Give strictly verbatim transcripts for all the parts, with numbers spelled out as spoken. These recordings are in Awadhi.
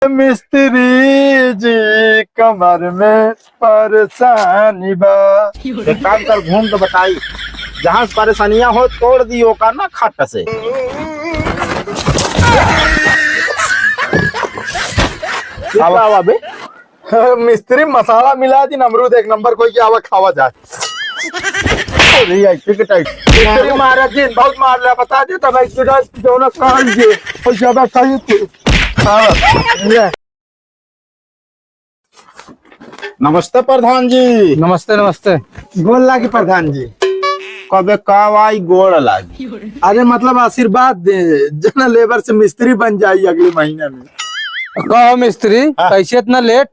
मिस्त्री जी, कमर में परेशानी बा। एक काम कर, घूम के बताई, जहाँ से परेशानियां हो, तोड़ दियो का ना खट से। आवा। आवा बे। मिस्त्री, मसाला मिला दिन, अमरूद एक नंबर, कोई के आवा खावा जाए। अरे, ऐसे के टाइप। मिस्त्री महाराज जी, बहुत मार लिया, बता दे, तब ऐसे ना, जो ना कान जे, और ज्यादा खाई तू। हाँ, ये। नमस्ते प्रधान जी। नमस्ते, नमस्ते। गोड़ लागी प्रधान जी। कबे का आई गोड़ लागी। अरे मतलब आशीर्वाद दे, जना लेबर से मिस्त्री बन जाई अगले महीने में। कहो मिस्त्री, हाँ। कैसे इतना लेट?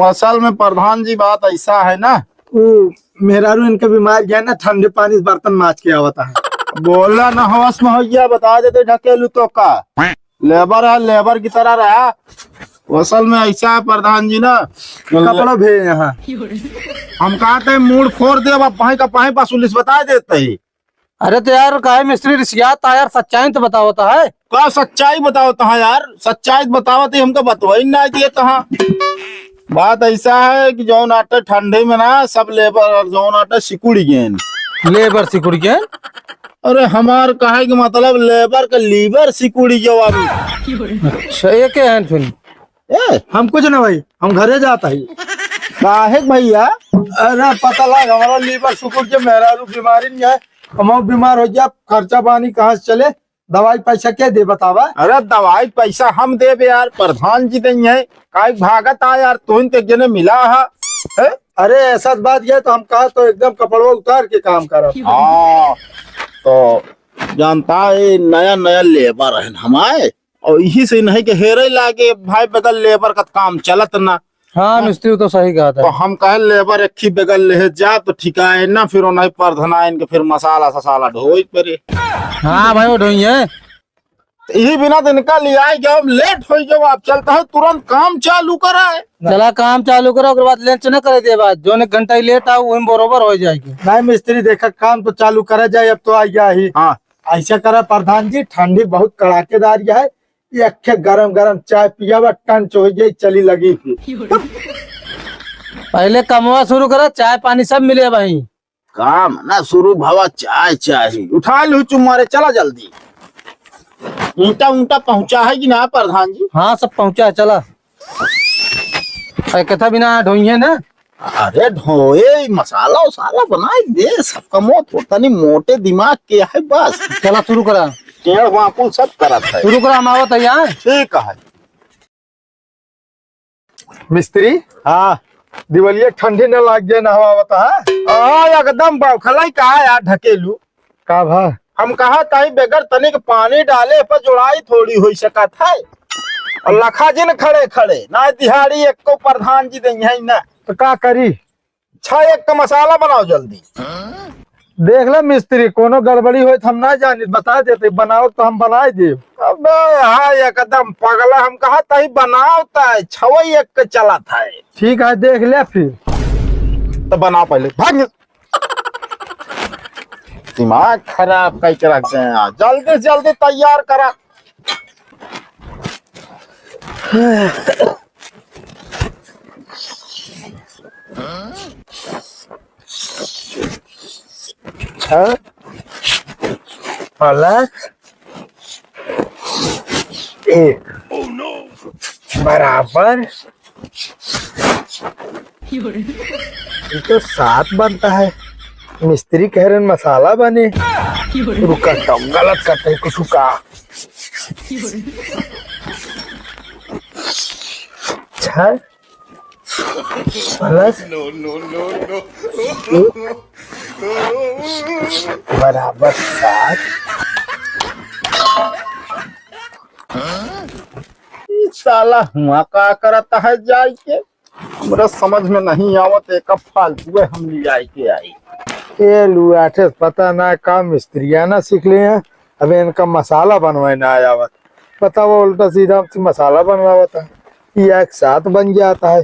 असल में प्रधान जी बात ऐसा है ना, वो मेहरारू इनके बीमार गया ना, ठंडे पानी से बर्तन माज के आवता है। बोला ना होश में हो गया, बता देते ढकेलू तो का। लेबर है, लेबर की तरह रहा। असल में ऐसा है प्रधान जी ना, कपड़ा भेज यहाँ। हम कहते हैं मूड फोड़ दे, अब पाही का पाही पास पुलिस बता देते ही। अरे तो यार, काहे मिस्त्री रिसियात है यार, सच्चाई तो बतावत है। का सच्चाई बतावत है यार, सच्चाई तो बतावत है, हमको बतवाई ना दिए तो। हाँ, बात ऐसा है कि जौन आटे ठंडे में ना सब लेबर और जौन आटे सिकुड़ गए। लेबर सिकुड़ गए? अरे हमार कहे के मतलब लेबर का लीवर सिकुड़ी गयो अभी। अच्छा, ये क्या है फिर? ए, हम कुछ ना भाई, हम घरे जाता ही। काहे के भैया? अरे पता लग, हमारा लीवर सिकुड़ के मेहरारू बीमारी नहीं है, हम बीमार हो गया, खर्चा पानी कहाँ से चले, दवाई पैसा के दे बतावा? अरे दवाई पैसा हम देबे यार, प्रधान जी देइहैं, काहे भागत आ यार, तोहिन ते जने मिला हा, हैं? अरे ऐसा बात ये तो हम कहा तो एकदम कपड़वा उतार के काम करब। हाँ, तो जानता है नया नया लेबर है हमारे, और यही से नहीं के हेरे लागे भाई, बगल लेबर का काम चलत ना। हाँ, मिस्त्री तो सही कहा था। तो हम कहे लेबर एक ही बगल ले जा तो ठिकाए ना, फिर उन्हें परधना इनके फिर मसाला ससाला ढोई पड़े। हाँ भाई, वो ढोई है। यही बिना दिन का लिया है, जब हम लेट हो जाओ, आप चलता है तुरंत काम चालू कराए। चला काम चालू करा, ओकर बाद लंच न करे दे, बाद जौन एक घंटा ही लेट आओ, वही बरोबर हो जाएगी। नहीं मिस्त्री, देखा काम तो चालू करा जाए, अब तो आ गया ही। हाँ। ऐसा करा प्रधान जी, ठंडी बहुत कड़ाकेदार है, एक ठे गरम गरम चाय पियावा, टंच हो जाए, चली लगी फिर। पहले कमवा शुरू करा, चाय पानी सब मिले भाई। काम ना शुरू भवा, चाय चाही। उठा लू चुम्मा रे, चला जल्दी। ईंटा ऊंटा पहुंचा है कि ना प्रधान जी? हाँ, सब पहुंचा है, चला। अरे कथा बिना ढोइए ना। अरे ढोए, मसाला उसाला बनाए दे, सब कमो तो तनी मोटे दिमाग के है बस। चला शुरू करा। टेढ़ वाकुल सब करत है। शुरू करा, हम आवत है यहाँ। ठीक है। मिस्त्री, हाँ। दिवलिया ठंडी न लाग जाए, नहवावत है। हाँ, एकदम बौखलाई का यार ढकेलू। का भा? हम कहा ताई, बगैर तनिक पानी डाले पर जुड़ाई थोड़ी होई सकत है। और लखा जिन खड़े खड़े, ना दिहाड़ी एको प्रधान जी देइहैं ना। तो का करी? छह एक का मसाला बनाओ जल्दी। देख ले मिस्त्री, कोनो गड़बड़ी होई तो हम ना जानी, बता देते, बनाओ तो हम बनाए देब। अबे हाँ, एकदम पगला, हम कहा ताई बनाओ ताई, छवई एक के चलत है। ठीक है, देख ले फिर। तो बना पहले, भाग। दिमाग खराब करके रख दे यार, जल्दी से जल्दी तैयार करा। हाँ? पालक। एक। बराबर। ये तो सात बनता है। मिस्त्री कह रहे हैं मसाला बने। रुका, तो गलत करते हैं कुछ का। छह। प्लस। No, no, no, no। बराबर सात। ई साला हुआ का करत है जाई के? हमरा समझ में नहीं आवत, एक फालतू है हम ले जाए के आई। ए लुआठे, पता ना का मिस्त्रियाना सीख ले हैं। अबे इनका मसाला बनवाए ना आवत, बतावा, उल्टा सीधा हमसे मसाला बनवावत है। ये एक साथ बन जाता है,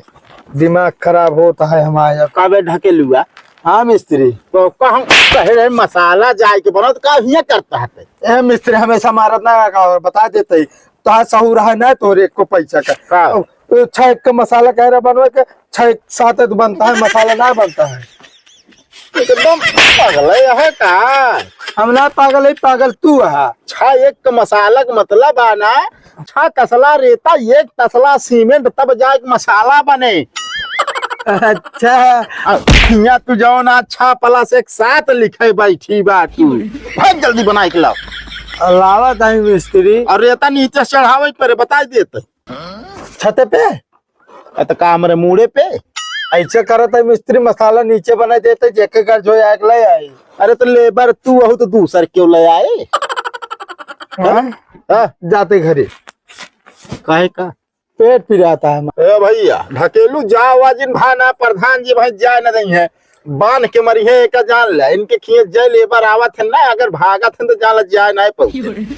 दिमाग खराब होता है हमारा। काबे ढकेलुआ? हाँ मिस्त्री। तो कहूँ कहे रहे मसाला जाए के बनत, का हियाँ करता है? ए मिस्त्री, हमेशा मारत ना का, और बता देते ही, तो सहूर है ना तोरे को पैसा का। का? अब छः एक का मसाला कह रहा बनवे के, छः एक सात तो बनता है, मसाला ना बनता है। एकदम पागल है का? हम ना पागल है, पागल तू है। छः एक का मसाला का मतलब है ना, छः तसला रेता, एक तसला सीमेंट, तब जाके मसाला बने। अच्छा। अब हियाँ तू जौन आज छः plus एक सात लिखे बैठी बा तू। भाग जल्दी बनाए के लाओ। लावा ताई मिस्त्री। और रेता नीचे चढ़ावे पर बताई देते। छते पे? अ, तो का हमरे मूड़े पे? ऐसे करत है मिस्त्री, मसाला नीचे बना देते, जेके घर जो आग ले आई। अरे तो लेबर तू अहू तो दूसर क्यों ले आए? हाँ? हाँ? जाते घरे। काहे का? पेट पिराता है। ए भैया, ढकेलू जावा जिन भाना प्रधान जी भाई जाए न दई है। बांध के मरी है, एका जान ले। इनके खिए जय लेबर आवत है ना, अगर भागत है तो जान ले जाए नहीं पाऊ।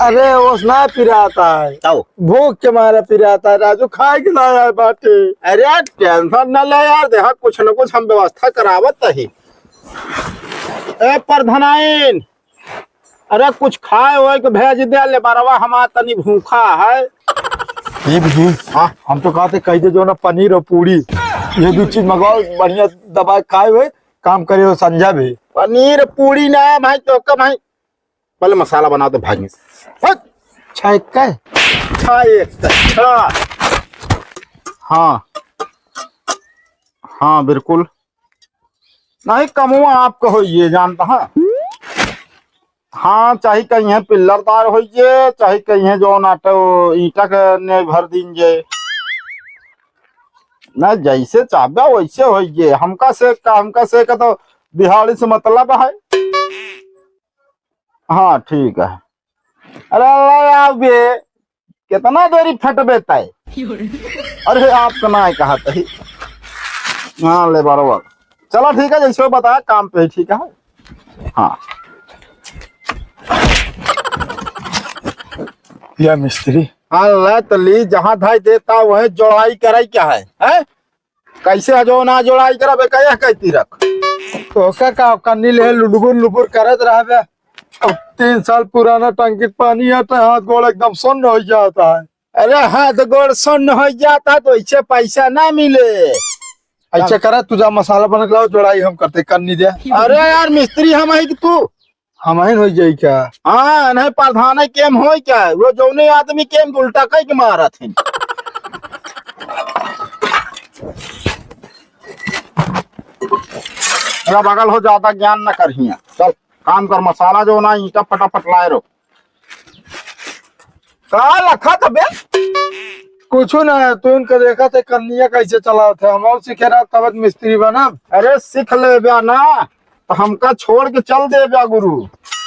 अरे, ओस ना पिराता है। आओ। भूख के मारे पिराता है, राजू, खाए के ना आए बाटे। अरे, tension ना ले यार, देखा, कुछ न कुछ हम व्यवस्था करावत ही। ए, प्रधानाइन, अरे, कुछ खाए होए के भेज दे, लेबरवा हमार तनी भूखा है। ये भी, हाँ। हम तो कहते कह दे जो ना पनीर और पूरी, ये दो चीज मंगाओ, बढ़िया दबा के खाए हुए, काम करे हो संझा भी। पनीर पूरी ना भाई, तो का भाई, पहले मसाला बना दो भाई। हट। छः एक का? छः एक का, छः। हाँ। हाँ, बिल्कुल। नहीं, कमुआ आपका होइए, जानता है। हाँ, चाहे कहीं है पिल्लर तार होइए, चाहे कहीं है जो नाटो ईंटा के ने भर दीजिए। ना, जैसे चाहबे वैसे होइए। हमका से का, हमका से का तो दिहाड़ी से मतलब है। हाँ, ठीक है। अरे, ले आओ बे, कितना देरी फटबे तय? अरे, आप तो ना कहा तही। हाँ, ले बरोबर। चलो, ठीक है, जैसे बता, काम पे ही ठीक है। हाँ। या मिस्त्री। हाँ, ले तो ली, जहाँ धाई देता, वह जोड़ाई कराई क्या है, हैं? कैसे है जो ना जोड़ाई करबे, कहिया कहती रख। तो का, का कन्नी ले लुबुर लुबुर करत रहबे। अब तीन साल पुराना टंकी के पानी आता है, हाथ गोड़ एकदम सुन्न हो जाता है। अरे हाथ गोड़ सुन्न हो जाता है तो ऐसे पैसा ना मिले। ऐसे करा, तू जा मसाला बना के लाओ, जोड़ाई हम करते, कन्नी दे। अरे यार मिस्त्री हम ही कि तू? हमहिन होइ जाई क्या? हाँ, नहीं प्रधान है केम होई क्या? वो जौने आदमी केम उल्टा कह के मारत हैं। अरे बगल हो, ज्यादा ज्ञान न करहिया। चल काम कर, मसाला जो ना ईंटा फटाफट लाए रो। का लखत बे? कुछ ना है, तू इनका देखा थे कन्निया कैसे चलावत है, हम और सीखे रहा तब मिस्त्री बनब। अरे सीख ले बे ना, तो हमका छोड़ के चल दे बे गुरु।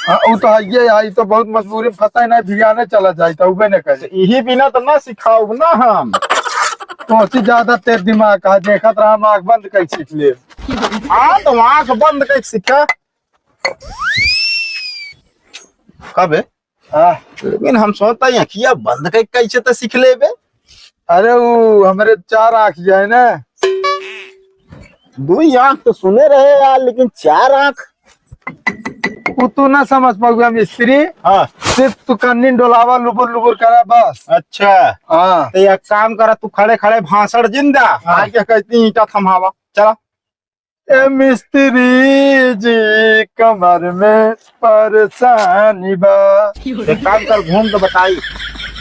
हाँ, उ तो है ये, आई तो बहुत मजबूरी में फंसा है ना, भियाने चला जाए तो उबे न करे। यही बिना तो ना सिखाऊ ना हम। तो उससे ज्यादा तेज दिमाग का देखत रहा, हम आँख बंद कर सीख ले। हाँ, तो आँख बंद कर सीखा। कबे? हाँ। लेकिन हम सोचता है, अखिया बंद करके कैसे तो सीख लेबे? अरे, वो हमरे चार आँख जो है ना। दुई आँख तो सुने रहे यार, लेकिन चार आँख? वो तू ना समझ पाऊगा मिस्त्री। हाँ। सिर्फ तू कन्नी डोलावा, लुबुर लुबुर करा बस। अच्छा। हाँ। तो एक काम करा, तू खड़े खड़े भाषण जिन दा, हाँ। आके कहती ईंटा थमावा। चला। ए मिस्त्री जी, कमर में परेशानी बा। एक काम कर, घूम तो बताई,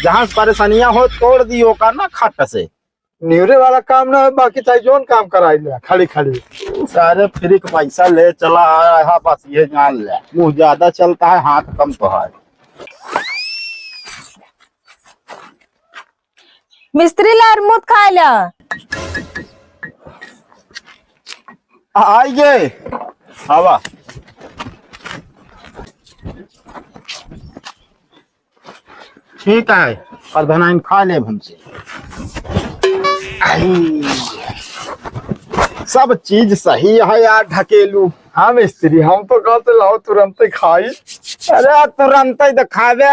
जहाँ से परेशानियां हो, तोड़ दियो का ना खट से। निवरे वाला काम ना है, बाकी चाहे जोन काम कराई ले, खड़ी खड़ी। सारे फ्री के पैसा ले चला आया है, बस ये जान ले, मुंह ज्यादा चलता है, हाथ कम तो है। मिस्त्री ला अरमुद खाए ला। आई गे। आवा। ठीक है, प्रधानाइन खा लेब हमसे। आई। सब चीज सही है यार ढकेलू। हाँ मिस्त्री, हम तो कहते लाओ तुरंते खाई। अरे तुरंते तो खाबे,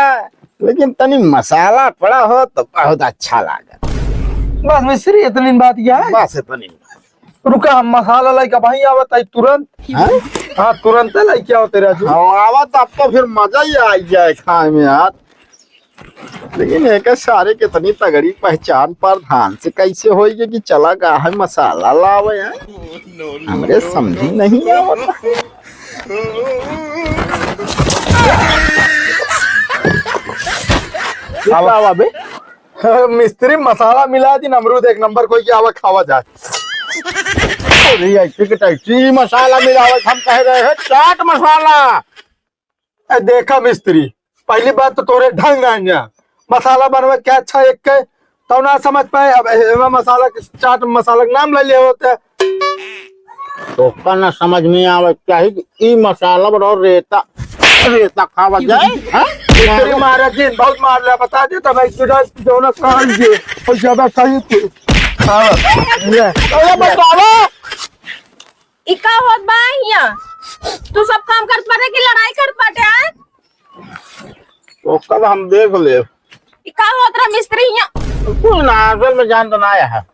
लेकिन तनी मसाला पड़ा हो तो बहुत अच्छा लागे। बस मिस्त्री, इतनी बात क्या है? बस इतनी। रुका, हम मसाला लेके भाई आवत है तुरंत। हैं? हाँ, तुरंत लेके आओ तेरा जो। हाँ, आवत अब तो फिर मजा ही आ जाए खाए में यार। लेकिन एकर सारे कितनी तगड़ी पहचान प्रधान से कैसे होई कि चला गा है मसाला लावे है? हमरे समझी नहीं आवत। आवा। आवा बे। मिस्त्री, मसाला मिला दी, अमरूद एक नंबर कोई के आवा खावा जाए। अरे ऐसे के तैसे ही मसाला मिलावत, हम कह रहे हैं चाट मसाला। ए, देखा मिस्त्री, पहली बात तो तोरे ढंग ना आन्या। मसाला बनवे के अच्छा एक के, तो ना समझ पाए। अब एमा मसाला के, चाट मसाला के नाम ले ले होते। तो का ना समझ में आवे चाही कि ई मसाला बड़ा रेता, रेता खावा जाए, हाँ? मिस्त्री मारा जिन, बहुत मार ले, बता दे तो भाई, तुझे जो ना कान जे, और ज्यादा कहीं थे। हाँ, ले। अरे बतावा। ई का होत बा हियां? तू सब काम करत बाटे कि लड़ाई करत बाटे, आय? ओकर हम देख लेब। ई का होत रहा मिस्त्री हियां? कुछ ना, असल में जान तो ना आया है।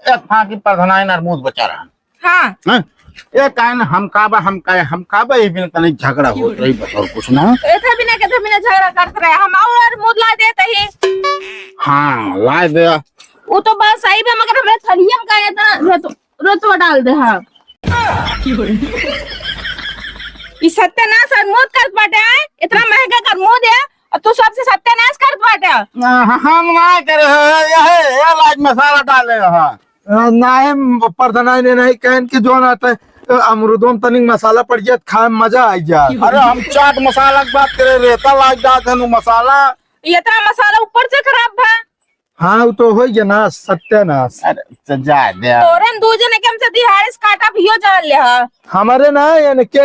एक फांकी प्रधानाइन अरमूद बचा रहा। हाँ। हैं? ये काहे ना हम का बा, हम का, हम का बा, ये बिना तनी झगड़ा होत रही बस, और कुछ ना। एथे बिना, केथे बिना झगड़ा करत रहे, हम और अरमूद ला देत ही। हाँ, ला दे। वो तो बात सही बा, मगर हमरे थलिया में का इतना रत-, रतवा डाल दे, हाँ। ई सत्यानाश अरमूद करत बाटे, आय? इतना महंगा अरमूद है, और तू सबसे सत्यानाश करत बाटे। आ, हम ना करे, ये, ये लाज मसाला डाले, हाँ। आ, नाहीं, प्रधानाइन नहीं कहन कि जो ना ते, अमरूदों में तनिक मसाला पड़ जात, खाए में मजा आ जात। अरे हम चाट मसाला की बात करे, रेता लाग जात है नु मसाला। ये इतना मसाला ऊपर से खराब बा। हाँ, वो तो हो गया नाश, सत्यानाश। अरे, तो जा दे। तोरन दू जने के हमसे दिहाड़े से काटा भियो जान ले हा। हमारे ना, यानी के?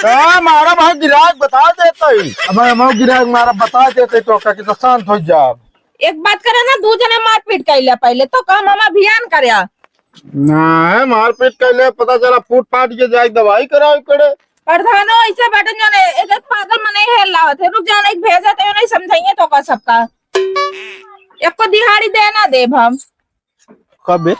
हाँ, मारा भाई गिराक बता देता ही। अब हम गिराक मारा बता देते तो का कि तो शांत हो जाओ। एक बात करे ना, दू जने मारपीट कैले पहले, तो काम हम अभियान करे। ना, मारपीट कैले, पता चला फूट फाट के जाए दवाई करावे करे। प्रधानो ऐसे बाटे जो ने एक, एक पागल मने हेल लावत है। रुक जाओ, एक भेजा तो नहीं समझाइए तो का सबका। एको दिहाड़ी दे ना देब हम। कबे?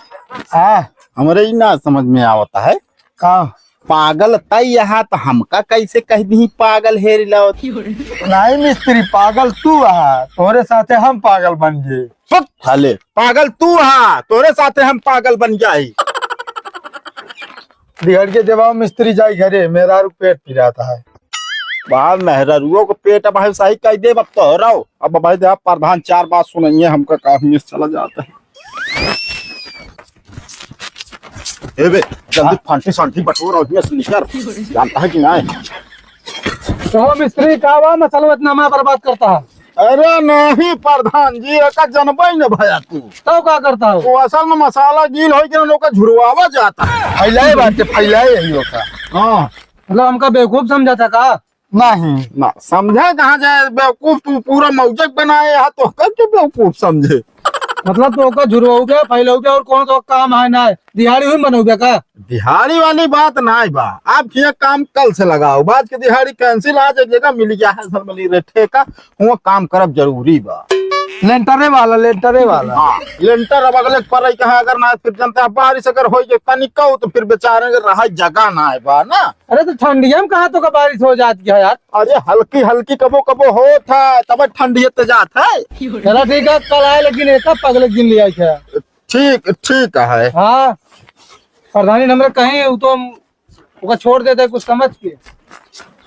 हाँ। हमरे ही ना समझ में आवता है। का? पागल तई यहाँ तो हमका कैसे कह दी पागल हेर लावत? नहीं मिस्त्री, पागल तू आहा, तोरे साथे हम पागल बन गए। चुप साले, पागल तू आहा, तोरे साथे हम पागल बन जाई। दिहाड़ी के देवाओ मिस्त्री जाई घरे, मेहरारू पेट पिरात है। बा मेहरारुओ को पेट अब है सही कह दे, अब तो रहो। अब भाई दे, प्रधान चार बात सुनाइए हमका, काम में चला जाता है। ए बे, जल्दी हाँ। फंटी संटी बटोर और इसमें से निकर। जानता है कि नहीं? तो मिस्त्री का बा, मसलवा इतना हमारा बर्बाद करता है। अरे नहीं प्रधान जी, एका जनबे न भया तू। तब का करता हो? वो असल में मसाला गील होई के ओका झुरवावा जाता है। फैलाए बाटे, फैलाए यही होता। हाँ। मतलब हमका बेवकूफ समझा था का? नहीं। ना, समझे कहाँ जाए बेवकूफ, तू पूरा मौजक बनाए यहाँ तो के बेवकूफ समझे। मतलब तो ओका झुरवाओगे, फैलाओगे और कौन तो काम है ना? दिहाड़ी हुई बनोगे का? दिहाड़ी वाली बात ना बा, आप ये काम कल से लगाओ, बाद के दिहाड़ी cancel, आज एक जगह मिल गया है सर, मिली रे ठेका, वो काम करब जरूरी बा। लेंटरे वाला, लेंटरे वाला। हाँ, लेंटर अब अगले पर रही कहाँ, अगर ना फिर जनता बारिश अगर होई के तनिको तो फिर बेचारे के रहे जगह ना बा ना। अरे तो ठंडिया में कहाँ तो का बारिश हो जाती है यार? अरे हल्की हल्की कबो कबो होत है, तब ठंडिया ते जात है। चला ठीक है, कल आए लेकिन एक पगले दिन ले आई है। ठीक, ठीक है। हाँ, प्रधानी हमरे कहीं उ तो हम ओका छोड़ देते कुछ समझ के।